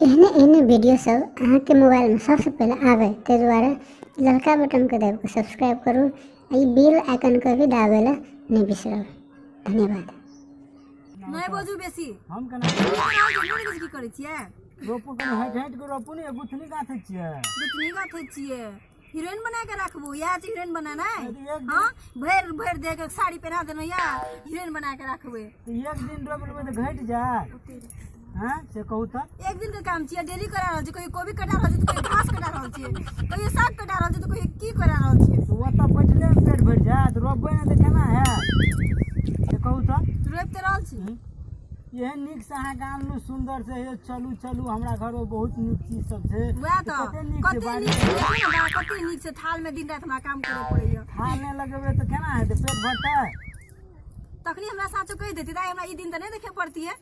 एहने एहने वीडियो सब अहाँके मोबाइलमे सबसँ पहिले आबै ताहि दुआरे ललका बटनके दाबि कऽ सब्सक्राइब करू आ ई बेल आइकनके भी दाबै लए नहि बिसरब। धन्यवाद। नहि बजू बेसी। हम केना की करै छियै? रोपू, कनि हटि हटि कऽ रोपू ने। गुथनी गाँथै छियै? गुथनी गाँथै छियै। हीरोइन बना के राखबू, इएह छै हीरोइन बनेनाइ? हाँ, भरि भरि देह के साड़ी पहिना देने या हीरोइन बना के राखबै। तऽ एक दिन रोपि लेबै तऽ घटि जायत? हँ, से कहू तऽ। एक दिन के काम छियै? डेली करा रहल छियै। कहियो कोबी कटा रहल छियै तऽ कहियो घास कटा रहल छियै, कहियो साग कटा रहल छियै तऽ कहियो की करा रहल छियै। तऽ ओतऽ बैठले पेट भरि जायत? रोपबै ने तऽ केना हैत, से कहू तऽ। रोपि तऽ रहल छी। एहन नीक से अहाँके आनलहुँ सुन्दर से, हे चलू चलू, हमरा घरमे बहुत नीक चीज सब छै। वएह तऽ। कते नीक छै कते बाड़ी। नीक छै देखियौ ने बा, कते नीक छै। थाल में दिन राति हमरा काम करऽ पड़ैया। थाल नहि लगेबै तऽ केना हेतै? पेट भरतै? तखनी हमरा साँचो कहि देती दाइ, हमरा ई दिन तऽ नहि देखे पड़तियै।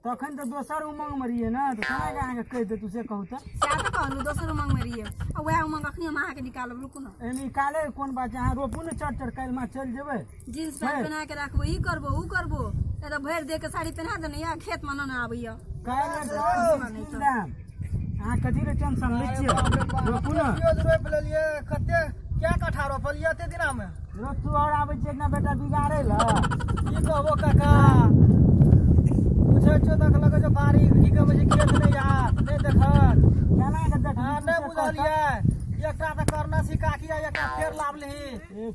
तखन तऽ दोसर उमंग मे रहियै ने, तऽ केना कऽ अहाँके कहि देतू, से कहू तऽ। सएह तऽ कहलहुँ, दोसर उमंग मे रहियै आ वएह उमंग अखनी हम अहाँके निकालब, रुकू ने। एहिमे निकाले कोन बात छै? अहाँ रोपू ने चट चट, काल्हि माँ चलि जेबै। जींस पैंट पहिना के राखबो, ई करबो, ऊ करबो, एतऽ भरि देह के साड़ी पहिना देने या खेत मे ने आबैया। काल्हि कीन देब, अहाँ कथी के टेंशन लै छियै? रोपू ने। प्याज रोपि लेलियै। कते क्या कट्ठा रोपलियै एते दिना मे? रो तू और आबै छियै इतना बेटा बिगाड़े लए। की कहबो काका, पूछै छियौ तक लगै छै बाड़ी की कहबै छै, खेत नहि आयत, नहि देखत। केना के देखबी? हँ, तू नहि से कह तऽ। बुझलियै। एकटा तऽ करना छी काकी आ एकटा फेर लाबलही।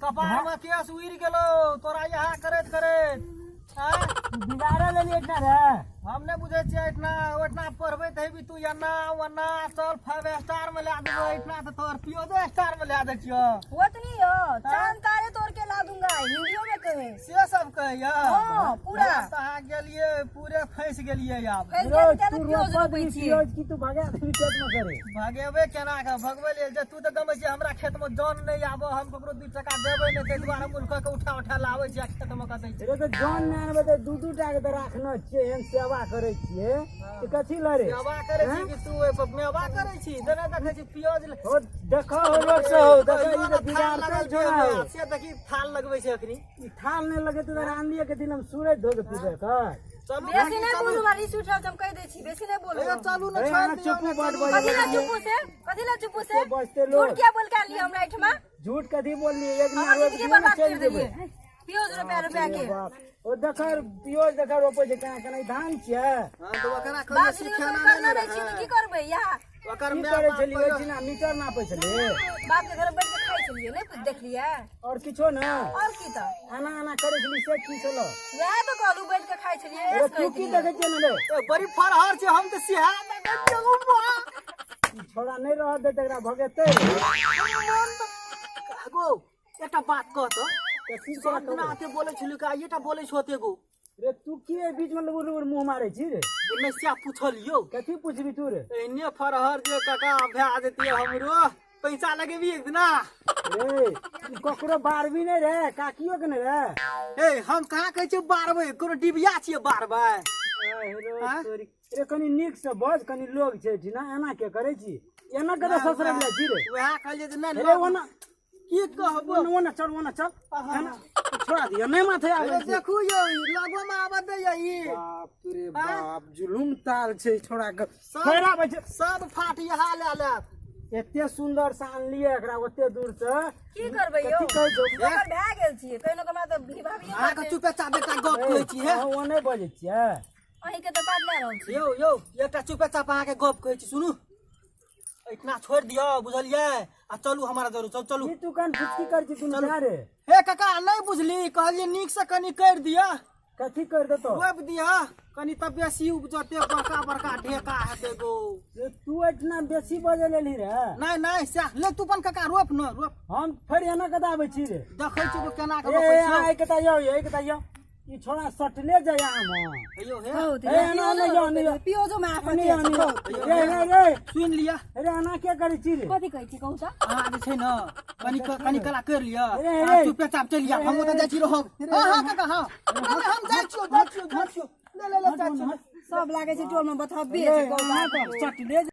कपार मे केस उड़ि गेलौ तोरा यहाँ करैत करैत। आँय? तू बिगाड़े लेलियै इतना रे। हम नहि बुझै छियै। एहिठिना ओहिठिना पढ़बैत हेबी तू एना ओना, चल फाइव स्टार मे लए देबो। एहिठिना तऽ तोहर पियोजो स्टार मे लए दै छियौ। ओतनी हो, चांद तारे तोड़ के ला दूंगा, हिंदियो में कहे। से सब कहैया? हाँ, पूरा। आब तऽ अहाँ गेलियै, पूरे फँसि गेलियै आब। फँसि रो गेल तू तऽ प्योज रोपऽ रोपै दही छियै। पियोज की तू भगा देबी खेत मे करे? भगेबै केना के? भगबै लेल जे तू तऽ गमै छियै, हमरा खेत मे जन नहि आबऽ, हम ककरो 2 टका देबै नहि, ताहि दुआरे मुल्क के उठा उठा लाबै छियै आ खेत मे कऽ दै छियै। रे तऽ जन नहि आनबै तऽ दू दू टा के तऽ राखने छियै, एहन सेवा करै छियै तऽ कथी लए रे? सेवा करै छी कि तू ओहि पर मेवा करै छी? जेना देखै छी पियोज हो देखो हो, लोक से हो देखो, ई तऽ थाल बिगाड़तै लगल छोड़ा छै हो। से देखी, थाल लगबै छै अखनी। ई थाल नहि लगेतै तऽ रांधिए के दिन हम सूरज धो के पीबै कर। चलू बेसी नहि चलू। बोलू, हमरा उठल छै, हम कहि दै छी, बेसी नहि बोलू। हे, चलू ने। हे, छोड़ि अहाँ दियौ चुपू, ने, बड चलू। बजै कथी लए चुपू से? कथी लए चुपू से? बजते लोग। झूठ किया बोल के आनलियै हमरा एहिठमा? झूठ कथी बोललियै? एक हमर दिन रोपि जिंदगी दियौ ने, बर्बाद चलि करि जेबै। देलियै प्योज रोपा रोपा के। बाप, ओ देखर पियोज देखर रोपै छै केना केना, ई धान छियै? हँ तऽ ओकरा कहियो बाप जिंदगी सिखेना करने नहि नहि छियै तऽ की करबै इएह? ओकर की माय करै बाप छलियै? कहियो ओहिठिना मीटर नापै छलियै? बाप के घर बैठ के खाइ छलियै, नहि देखलियै? और किछो ने? और की तऽ। एना एना करै छली, से की छलो? वएह तऽ कहलू, बैठ के खाइ छलियै। अरे तू की देखै छियै ने रे? ए, बड़ी फरहर छै, हम तऽ सिहा देखै छियै गो बा। ई छोड़ा नहि रहत देत, एकरा भगेतै। गो एकटा बात कह तऽ। कथी? सब दिना एते बोलै छलियै कि आइएटा बोलै छौ एते गो? रे तू की एहि बीच में लुबुर लुबुर मुंह मारै छी रे? नहि, सएह पुछलियौ। कथी पुछबी तू रे? एहने फरहर जे काका भए जेतियै हमरो, पैसा लगेबी एक दिना? रे ई ककरो बारबी नहि रे, काकियो के नहि रे। ए, हम कहाँ कहै छियै बारबै, कोनो डिबिया छियै बारबै? आँ? रे कनि नीक से बज, कनि लोग छै एहिठिना, एना के करै छी? एना कतऽ ससुर जाइ छी रे? वएह कहलियै जे नहि। रे ओना की कहबो? ओना ओना चल, ओना चल, एना छोड़ा दियौ नहि माथे आबै अरे छै। देखू यौ, ई लगो मे आबऽ दैया ई। बाप रे बाप, जुलुम ताल छै छोड़ा के। सब- फेर आबै छै। सब फाट यहाँ लए लेत। एते सुंदर से आनलियै एकरा ओते दूर से। की करबै यौ? कथी कहै छौ? ओकर भए गेल छियै, कहिनो के हमरा तऽ भाभिए अहाँके करतै। चुपे चाप एकटा गप कहै छी हे। अहाँ ओ नहि बजै छियै? अहीँके तऽ बात लए रहल छी। यौ यौ, एकटा चुपे चाप अहाँके गप कहै छी, सुनू, इतना छोड़ि दियौ, बुझलियै? आ चलू हमारा जरूर, चलू चलू। की तू कान फुचकी कर छी दुनू जा रे? हे काका, नहि बुझली, कहलियै नीक से कनि करि दिअ। कथी कर देतो? रोपि दिअ कनि तऽ बेसी उपजते, बड़का बड़का ढेका हेतै गो। रे तू एतना बेसी बजै लेलही रे? नहि नहि, सएह ले तू अपन काका, रोप न रोप। हम फेर एना कतऽ आबै छी रे? देखै छियै केना के ए रोपै छियौ। आइ कतऽ यौ, ए कतऽ यौ, ई छोड़ा सटले जाय आम। हेयौ हे। बहुत ए, एना नहि जाउ, नहि जाउ। प्योजो में आफत एने छै। एने रे रे रे। सुनि लिअ। रे एना के करै छी रे? कथी कहै छी, कहू तऽ। अहाँ जे छै ने कनि कनि कला करि लिअ। अरे, अहाँ अरे। चुपे चाप चलि जायब, हम ओतऽ जाइ छी रहब। हँ हँ काका, हँ नहि, नहि, हम जाइ छियौ, जाइ छियौ, जाइ छियौ, ले ले ले, जाइ छियौ। सब लागै छै टोल में बतहबे रे छै। एना तऽ सटले